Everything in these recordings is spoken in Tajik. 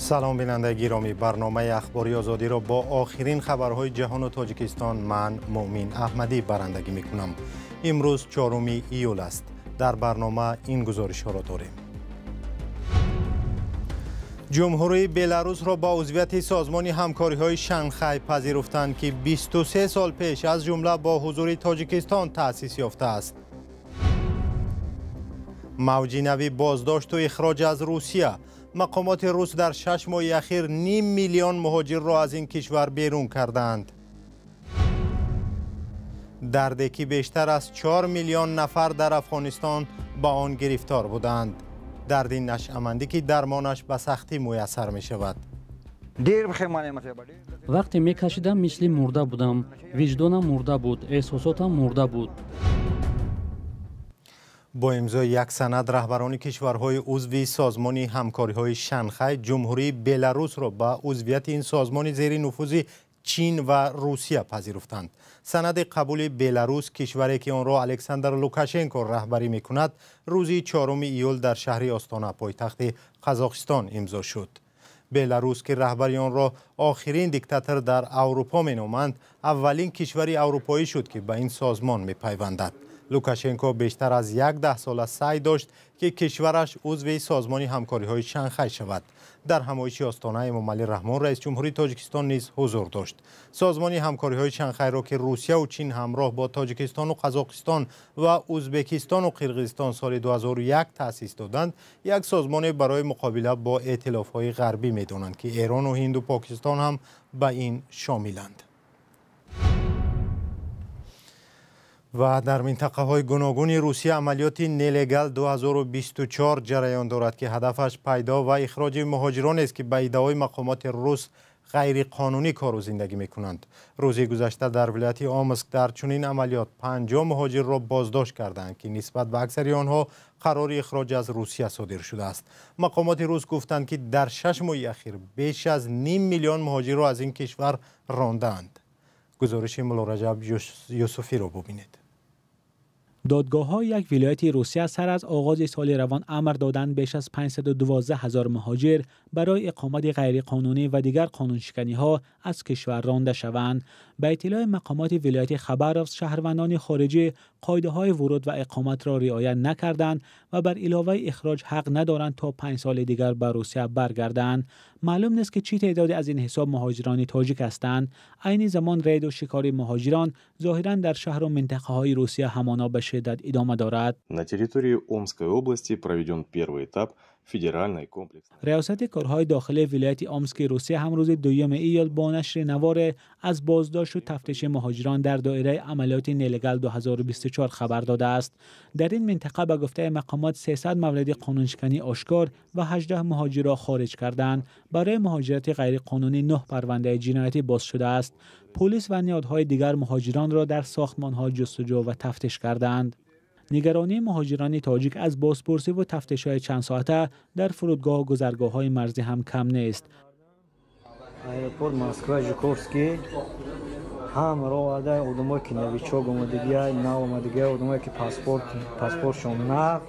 Салом, бинандаи гиромӣ. Барномаи Ахбори Озодиро бо охирин хабарҳои ҷаҳону Тоҷикистон ман, Муъмин Аҳмадӣ, барандагӣ мекунам. Имрӯз 4 июл аст. Дар барнома ин гузоришҳоро дорем. Ҷумҳурии Беларусро ба узвияти Созмони ҳамкориҳои Шанхай пазируфтанд, ки 23 сол пеш аз ҷумла бо ҳузури Тоҷикистон таъсис ёфтааст. Мавҷи нави боздошту ихроҷ аз Русия. Мақомоти рус дар 6 моҳи ахир ним миллион муҳоҷирро аз ин кишвар берун кардаанд. Дарде ки бештар аз 4 миллион нафар дар Афғонистон ба он гирифтор буданд. Дарди нашъамандӣ, ки дармонаш ба сахтӣ муяссар мешавад. Вақте мекашидам, мисли мурда будам, виҷдонам мурда буд, эҳсосотам мурда буд. Бо имзои як санад раҳбарони кишварҳои узви Созмони ҳамкориҳои Шанхай Ҷумҳурии Беларусро ба узвияти ин созмони зери нуфузи Чин ва Русия пазируфтанд. Санади қабули Беларус, кишваре ки онро Александр Лукашенко раҳбарӣ мекунад, рӯзи 4 июл дар шаҳри Остона, пойтахти Қазоқистон, имзо шуд. Беларус, ки раҳбари онро охирин диктатор дар Аврупо меноманд, аввалин кишвари аврупоӣ шуд, ки ба ин созмон мепайвандад. Лукашенко бештар аз як даҳсола саъй дошт, ки кишвараш узви Созмони ҳамкориҳои Шанхай шавад. Дар ҳамоиши Остона Эмомалӣ Раҳмон, раисҷумҳури Тоҷикистон, низ ҳузур дошт. Созмони ҳамкориҳои Шанхайро, ки Русияу Чин ҳамроҳ бо Тоҷикистону Қазоқистон ва Узбекистону Қирғизистон соли 2001 таъсис доданд, як созмоне барои муқобила бо эътилофҳои ғарбӣ медонанд, ки Эрону Ҳинду Покистон ҳам ба ин шомиланд. Ва дар минтақаҳои гуногуни Русия амалиёти «Нелегал 2024» ҷараён дорад, ки ҳадафаш пайдо ва ихроҷи муҳоҷиронест, ки ба иддаои мақомоти рус ғайриқонунӣ кору зиндагӣ мекунанд. Рӯзи гузашта дар вилояти Омск дар чунин амалиёт 50 муҳоҷирро боздошт карданд, ки нисбат ба аксари онҳо қарори ихроҷ аз Русия содир шудааст. Мақомоти рус гуфтанд, ки дар 6 моҳи ахир беш аз ним миллион муҳоҷирро аз ин кишвар рондаанд. Гузориши Муллораҷаб Юсуфиро бубинед. Додгоҳҳои як вилояти Русия сар аз оғози соли равон амр доданд беш аз 512 ҳазор муҳоҷир барои иқомати ғайриқонунӣ ва дигар қонуншиканиҳо аз кишвар ронда шаванд. Ба иттилои мақомоти вилояти Хабаровск, шаҳрвандони хориҷӣ қоидаҳои вуруд ва иқоматро риоя накарданд ва бар иловаи ихроҷ ҳақ надоранд то 5 соли дигар ба Русия баргарданд. Маълум нест, ки чӣ теъдоде аз ин ҳисоб муҳоҷирони тоҷик ҳастанд. Айни замон рейду шикори муҳоҷирон зоҳиран дар шаҳру минтақаҳои Русия ҳамоно ба шиддат идома дорад. На территории Омской области проведен первый этап федеральной комплекс. Риёсати корҳои дохилии вилояти Омски Русия ҳам рӯзи 2 июл бо нашри наворе аз боздошту тафтиши муҳоҷирон дар доираи амалиёти «Нелегал 2024» хабар додааст. Дар ин минтақа, ба гуфтаи мақомот, 300 мавриди қонуншиканӣ ошкор ва 18 муҳоҷирро хориҷ карданд. Барои муҳоҷирати ғайриқонунӣ 9 парвандаи ҷиноятӣ боз шудааст. Пулис ва ниҳодҳои дигар муҳоҷиронро дар сохтмонҳо ҷустуҷӯ ва тафтиш карданд. Нигаронии муҳоҷирони тоҷик аз бозпурсиву тафтишҳои чандсоата дар фурудгоҳу гузаргоҳҳои марзӣ ҳам кам нест. Аэропорт Москва, Жуковский, ҳамаро оварда, одамое ки новичок омадагия, нав омадагия, одамое ки паспортшон нав,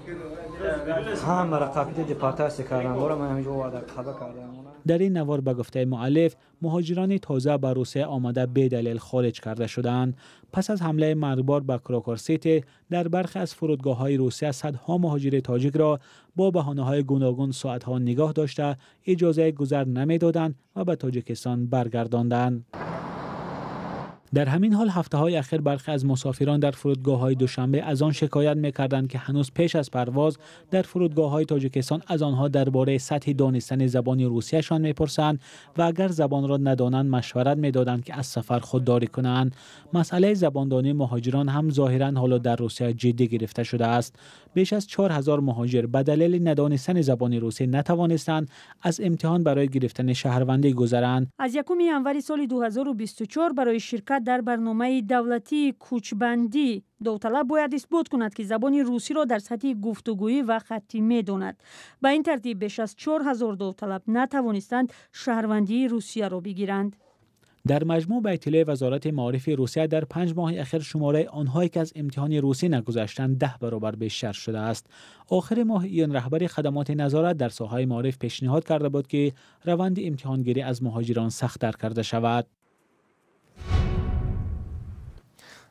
ҳамаро қапида депортатсия кардан. Бора ман ҳаминҷо оварда қаба кардам. Дар ин навор, ба гуфтаи муаллиф, муҳоҷирони тоза ба Русия омада бедалел хориҷ карда шудаанд. Пас аз ҳамлаи маргбор ба Крокус Сити дар бархе аз фурудгоҳҳои Русия садҳо муҳоҷири тоҷикро бо баҳонаҳои гуногун соатҳо нигоҳ дошта, иҷозаи гузар намедоданд ва ба Тоҷикистон баргардонданд. Дар ҳамин ҳол, ҳафтаҳои ахир бархе аз мусофирон дар фурудгоҳҳои Душанбе аз он шикоят мекарданд, ки ҳанӯз пеш аз парвоз дар фурудгоҳҳои Тоҷикистон аз онҳо дар бораи сатҳи донистани забони русияшон мепурсанд ва агар забонро надонанд, машварат медоданд, ки аз сафар худдорӣ кунанд. Масъалаи забондонии муҳоҷирон ҳам зоҳиран ҳоло дар Русия ҷиддӣ гирифта шудааст. Беш аз 4000 муҳоҷир ба далели надонистани забони русӣ натавонистанд аз имтиҳон барои гирифтани шаҳрвандӣ гузаранд. Аз 1 январи соли 2024 барои ширкат дар барномаи давлатии кӯчбандӣ довталаб бояд исбот кунад, ки забони русиро дар сатҳи гуфтугӯӣ ва хаттӣ медонад. Ба ин тартиб беш аз 4000 довталаб натавонистанд шаҳрвандии Русияро бигиранд. Дар маҷмӯъ, ба иттилои Вазорати маорифи Русия, дар 5 моҳи охир шумораи онҳое ки аз имтиҳони русӣ нагузаштанд 10 баробар бештар шудааст. Охири моҳи июн раҳбари хадамоти назорат дар соҳаи маориф пешниҳод карда буд, ки раванди имтиҳонгирӣ аз муҳоҷирон сахттар карда шавад.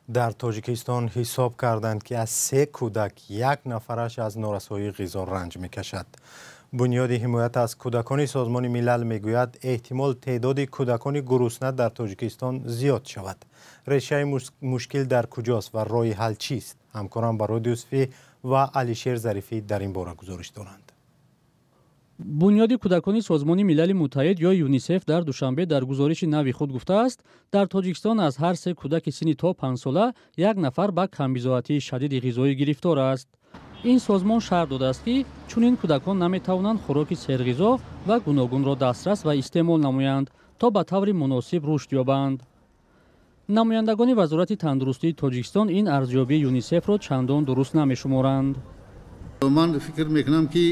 Дар Тоҷикистон ҳисоб карданд, ки аз 3 кӯдак як нафараш аз норасоии ғизо ранҷ мекашад. Бунёди ҳимоят аз кӯдакони Созмони Милал мегӯяд, эҳтимол теъдоди кӯдакони гурусна дар Тоҷикистон зиёд шавад. Решаи мушкил дар куҷост ва роҳи ҳал чист? Ҳамкорам Барод Юсуфӣ ва Алишер Зарифӣ дар ин бора гузориш доранд. Бунёди кӯдакони Созмони Милали Муттаҳид ё ЮНИСЕФ дар Душанбе дар гузориши нави худ гуфтааст, дар Тоҷикистон аз ҳар 3 кӯдаки синни то 5 сола як нафар ба камбизоатии шадиди ғизоӣ гирифтор аст. Ин созмон шарҳ додааст, ки чунин кӯдакон наметавонанд хӯроки серғизо ва гуногунро дастрас ва истеъмол намоянд, то ба таври муносиб рушд ёбанд. Намояндагони Вазорати тандурустии Тоҷикистон ин арзёбии ЮНИСЕФро чандон дуруст намешуморанд. Ман фикр мекунам, ки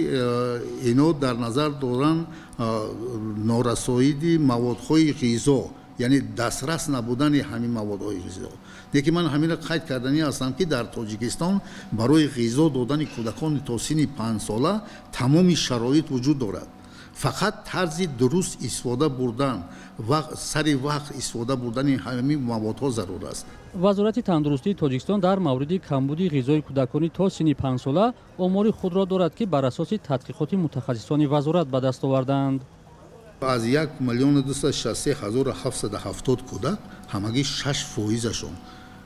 ино дар назар доранд норасоиди маводҳои ғизо, яъне дастрас набудани ҳамин маводҳои ғизо. Лекин ман ҳаминро қайд карданӣ ҳастам, ки дар Тоҷикистон барои ғизо додани кӯдакони то синни 5 сола тамоми шароит вуҷуд дорад. Фақат тарзи дуруст истифода бурдан ва сари вақт истифода бурдани ҳамин маводҳо зарур аст. Вазорати тандурустии Тоҷикистон дар мавриди камбуди ғизои кӯдаконӣ то синни 5 сола омори худро дорад, ки бар асоси тадқиқоти мутахассисони вазорат ба даст овардаанд. Аз 1 263 770 кӯдак ҳамагӣ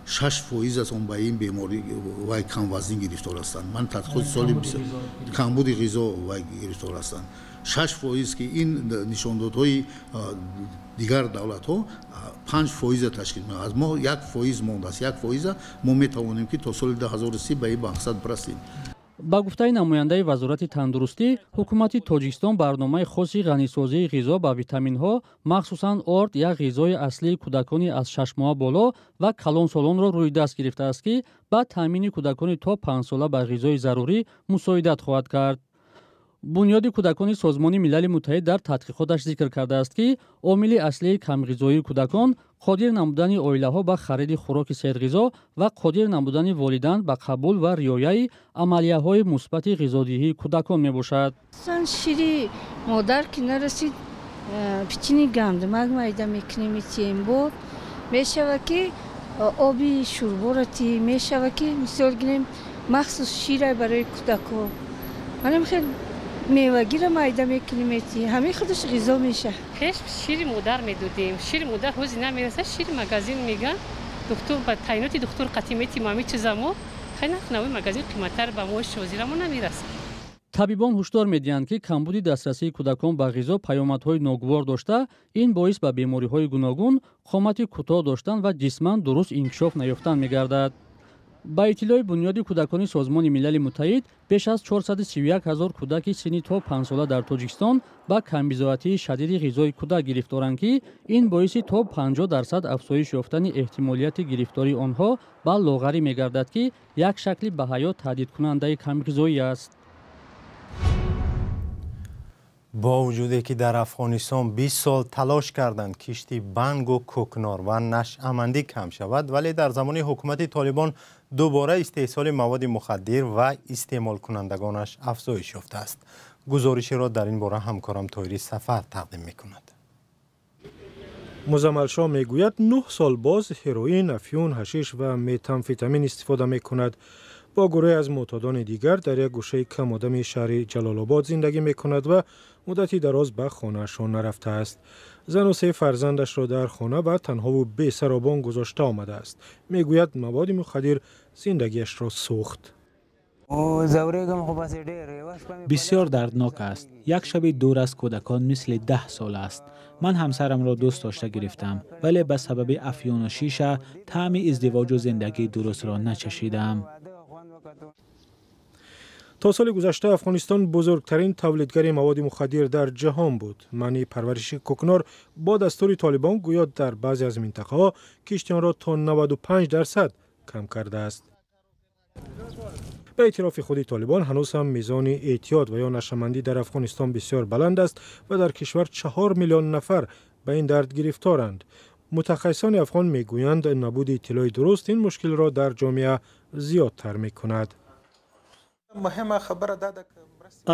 6%-ашон ба ин беморӣ вай камвазнӣ гирифтор ҳастанд. Ман тадқиқоти соли камбуди ғизо вай гирифтор ҳастанд. 6%, ки ин нишондодҳои дигар давлатҳо 5% ташкил мекунад. Аз мо 1% мондааст. 1% мо метавонем, ки то соли 2030 ба ин мақсад бирасем. Ба гуфтаи намояндаи Вазорати тандурустӣ, ҳукумати Тоҷикистон барномаи хоси ғанисозии ғизо ба витаминҳо, махсусан орд, як ғизои аслии кӯдакони аз 6 моҳа боло ва калонсолонро рӯи даст гирифтааст, ки ба таъмини кӯдакони то 5 сола ба ғизои зарурӣ мусоидат хоҳад кард. Бунёди кӯдакони Созмони Милали Муттаҳид дар тадқиқоташ зикр кардааст, ки омили аслии камғизоии кӯдакон қодир намудани оилаҳо ба хариди хӯроки серғизо ва қодир намудани волидан ба қабул ва риояи амалияҳои мусбати ғизодиҳии кӯдакон мебошад. Шири модар ки нарасид, пичини гандумак майда мекунем, метием, бо мешава ки оби шӯрборо тӣ мешава, ки мисол гирем, махсус шира барои кӯдако. Манам хел мевагира майда мекунем, мети, ҳамин худаш ғизо меша. Пеш шири модар медодем. Шири модар ҳози намераса, шири магазин меган, духтур ба таъиноти духтур қатӣ метим ҳамин чизамо. Хай нархи магазин қиматтар ба мо ҳозирамо намераса. Табибон ҳушдор медиҳанд, ки камбуди дастрасии кӯдакон ба ғизо паёмадҳои ногувор дошта, ин боис ба бемориҳои гуногун, қомати кӯтоҳ доштан ва ҷисман дуруст инкишоф наёфтан мегардад. Ба иттилои Бунёди кӯдакони Созмони Милали Муттаҳид, беш аз 431 ҳазор кӯдаки синни то 5 сола дар Тоҷикистон ба камбизоатии шадиди ғизои кӯдак гирифторанд, ки ин боиси то 50% афзоиш ёфтани эҳтимолияти гирифтории онҳо ба лоғарӣ мегардад, ки як шакли ба ҳаёт таҳдидкунандаи камғизоӣ аст. Бо вуҷуде ки дар Афғонистон 20 сол талош карданд кишти бангу кӯкнор ва нашъамандӣ кам шавад, вале дар замони ҳукумати Толибон дубора истеҳсоли маводи мухаддир ва истеъмолкунандагонаш афзоиш ёфтааст. Гузориширо дар ин бора ҳамкорам Тоири Сафар тақдим мекунад. Музаммалшоҳ мегӯяд, 9 сол боз ҳероин, афюн, ҳашиш ва метамфетамин истифода мекунад. Бо гурӯҳе аз муътодони дигар дар як гӯшаи камодами шаҳри Ҷалолобод зиндагӣ мекунад ва муддати дароз ба хонаашон нарафтааст. Зану 3 фарзандашро дар хона ва танҳову бесаробон гузошта омадааст. Мегӯяд, маводи мухаддир зиндагиашро сӯхт. Бисёр дарднок аст. Як шаби дур аз кӯдакон мисли 10 сол аст. Ман ҳамсарамро дӯст дошта гирифтам, вале ба сабаби афюну шиша таъми издивоҷу зиндагии дурустро начашидам. То соли гузашта Афғонистон бузургтарин тавлидгари маводи мухаддир дар ҷаҳон буд. Манъи парвариши кӯкнор бо дастури Толибон гӯё дар баъзе аз минтақаҳо кишти онро то 95% кам кардааст. Ба эътирофи худи Толибон, ҳанӯз ҳам мизони эътиёд ва ё нашъамандӣ дар Афғонистон бисёр баланд аст ва дар кишвар 4 миллион нафар ба ин дард гирифторанд. Мутахассисони афғон мегӯянд, набуди иттилои дуруст ин мушкилро дар ҷомеа зиёдтар мекунад.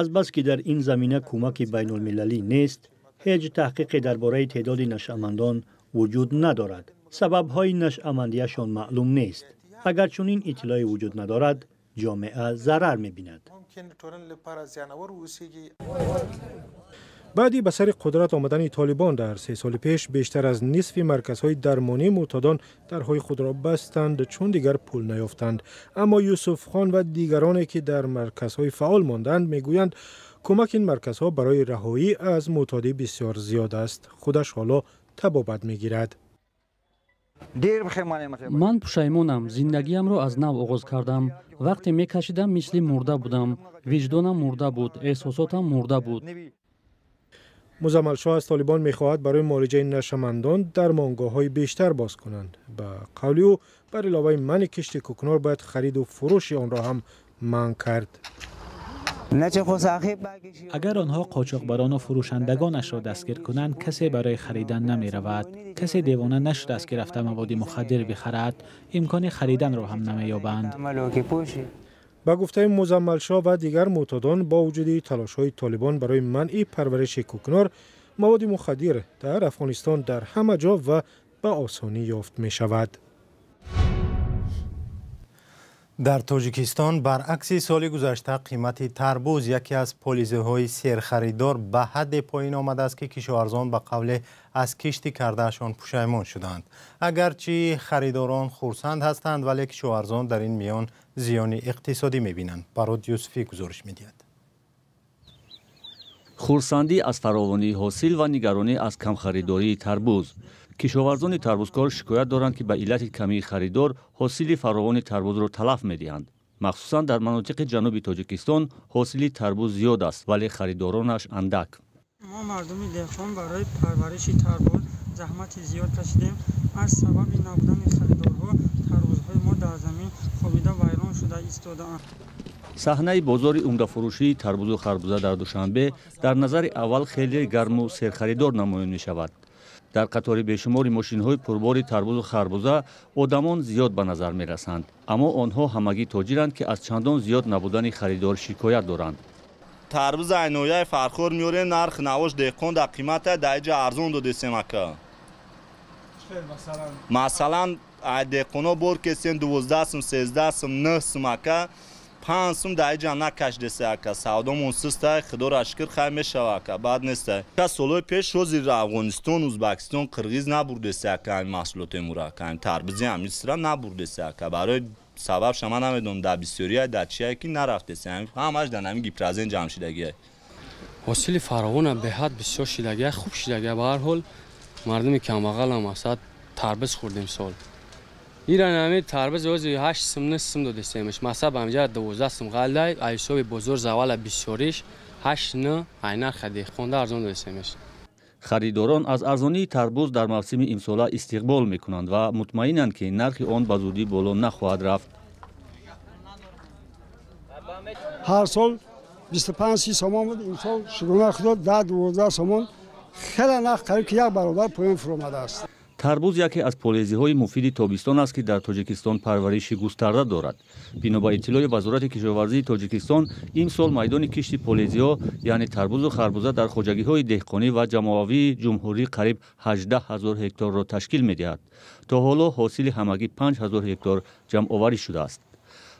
Азбаски дар ин замина кӯмаки байнулмилалӣ нест, ҳеҷ таҳқиқе дар бораи теъдоди нашъамандон вуҷуд надорад. Сабабҳои нашъамандиашон маълум нест. Агар чунин иттилоъе вуҷуд надорад, ҷомеа зарар мебинад. Баъди ба сари қудрат омадани Толибон дар 3 соли пеш, бештар аз нисфи марказҳои дармонии мӯътодон дарҳои худро бастанд, чун дигар пул наёфтанд. Аммо Юсуфхон ва дигароне, ки дар марказҳои фаъол монданд, мегӯянд, кӯмаки ин марказҳо барои раҳоӣ аз мӯътодӣ бисёр зиёд аст. Худаш ҳоло табобат мегирад. Ман пушаймонам, зиндагиамро аз нав оғоз кардам. Вақте мекашидам, мисли мурда будам. Виҷдонам мурда буд, эҳсосотам мурда буд. Музаммалшоҳ аз Толибон мехоҳад барои муолиҷаи нашъамандон дармонгоҳҳои бештар боз кунанд. Ба қавли ӯ, бар иловаи манъи кишти кӯкнор бояд хариду фурӯши онро ҳам манъ кард. Агар онҳо қочоқбарону фурӯшандагонашро дастгир кунанд, касе барои харидан намеравад. Касе девона нашудааст, ки рафта маводи мухаддир бихарад. Имкони хариданро ҳам намеёбанд. Ба гуфтаи Музаммалшоҳ ва дигар мӯътодон, бо вуҷуди талошҳои Толибон барои манъи парвариши кӯкнор, маводи мухаддир дар Афғонистон дар ҳама ҷо ва ба осонӣ ёфт мешавад. Дар Тоҷикистон баръакси соли гузашта қимати тарбуз, яке аз полизиҳои серхаридор, ба ҳадде поин омадааст, ки кишоварзон ба қавле аз кишти кардаашон пушаймон шуданд. Агарчи харидорон хурсанд ҳастанд, вале кишоварзон дар ин миён зиёни иқтисодӣ мебинанд. Барод Юсуфӣ гузориш медиҳад. Хурсандӣ аз фаровонии ҳосил ва нигаронӣ аз камхаридории тарбуз. Кишоварзони тарбузкор шикоят доранд, ки ба иллати камии харидор ҳосили фаровони тарбузро талаф медиҳанд. Махсусан дар манотиқи ҷануби Тоҷикистон ҳосили тарбуз зиёд аст, вале харидоронаш андак. Мо мардуми деҳқон барои парвариши тарбуз заҳмати зиёд кашидем. Аз сабаби набудани харидорҳо тарбузҳои мо дар замин хобида вайрон шуда истодаанд. Саҳнаи бозори умдафурӯшии тарбузу харбуза дар Душанбе дар назари аввал хеле гарму серхаридор намоён мешавад. Дар қатори бешумори мошинҳои пурбори тарбузу харбуза одамон зиёд ба назар мерасанд, аммо онҳо ҳамагӣ тоҷиранд, ки аз чандон зиёд набудани харидор шикоят доранд. Тарбуз айнояи Фархор меорем, нарх навош деҳқон дар қимата дар иҷа арзон додесем ака. Масалан, деҳқоно бор кесем 12 сум, 13 сум, 9 сум ака, 5 сум дар иҷа накашдесе ака. Савдомон систай, худоро шукр, хай мешава ака, бад нестай. Солҳои пеш ҳозир Афғонистон, Узбекистон, Қирғиз набурдесе ака ҳамин маҳсулоти мура ака, ҳамин тарбузи ҳамин сира набурдесе ака. Барои сабабша ман намедонам, дар бисёрия дар чие ки нарафтесе, ҳамаш дар ҳамин гипрозен ҷамъ шидагия. Ҳосили фаровона беҳад бисёр шидагия, хуб шидагия. Ба ҳар ҳол мардуми камбағалам асад тарбуз хӯрдем сол. Иран ҳамин тарбуз ози 8 сум, 9 сум додесемш. Масалан, ҳамҷа 12 сум ғалдай, ҳисоби бозор завала бисёриш 8 9 ай нарха деҳқонда арзон додесемш. Харидорон аз арзонии тарбуз дар мавсими имсола истиқбол мекунанд ва мутмаинанд, ки нархи он ба зудӣ боло нахоҳад рафт. Ҳар сол 25-30 сомон буд, имсол шукрона Худо 10-12 сомон, хеле нарх қариб ки як баробар поён фуромадааст. Тарбуз яке аз полезиҳои муфиди тобистон аст, ки дар Тоҷикистон парвариши густарда дорад. Бино ба иттилои Вазорати кишоварзии Тоҷикистон, имсол майдони кишти полезиҳо, яъне тарбузу харбуза, дар хоҷагиҳои деҳқонӣ ва ҷамоавии ҷумҳурӣ қариб 18 ҳазор ҳекторро ташкил медиҳад. То ҳоло ҳосили ҳамагӣ 5 ҳазор ҳектор ҷамъоварӣ шудааст.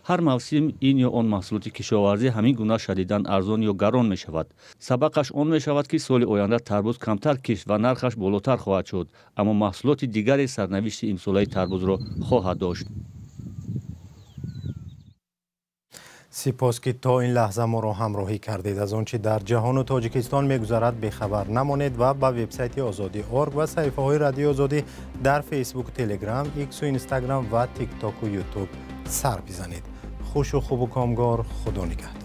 Ҳар мавсим ин ё он маҳсулоти кишоварзӣ ҳамин гуна шадидан арзон ё гарон мешавад. Сабақаш он мешавад, ки соли оянда тарбуз камтар кишт ва нархаш болотар хоҳад шуд, аммо маҳсулоти дигаре сарнавишти имсолаи тарбузро хоҳад дошт. Сипос, ки то ин лаҳза моро ҳамроҳӣ кардед. Аз он чи дар ҷаҳону Тоҷикистон мегузарад бехабар намонед ва ба вебсайти Озодӣ орг ва саҳифаҳои Радиои Озодӣ дар Фейсбук, Телеграм, Иксу, Инстаграм ва Тиктоку Ютуб сар бизанед. Хушу хубу комгор, Худо нигаҳдор.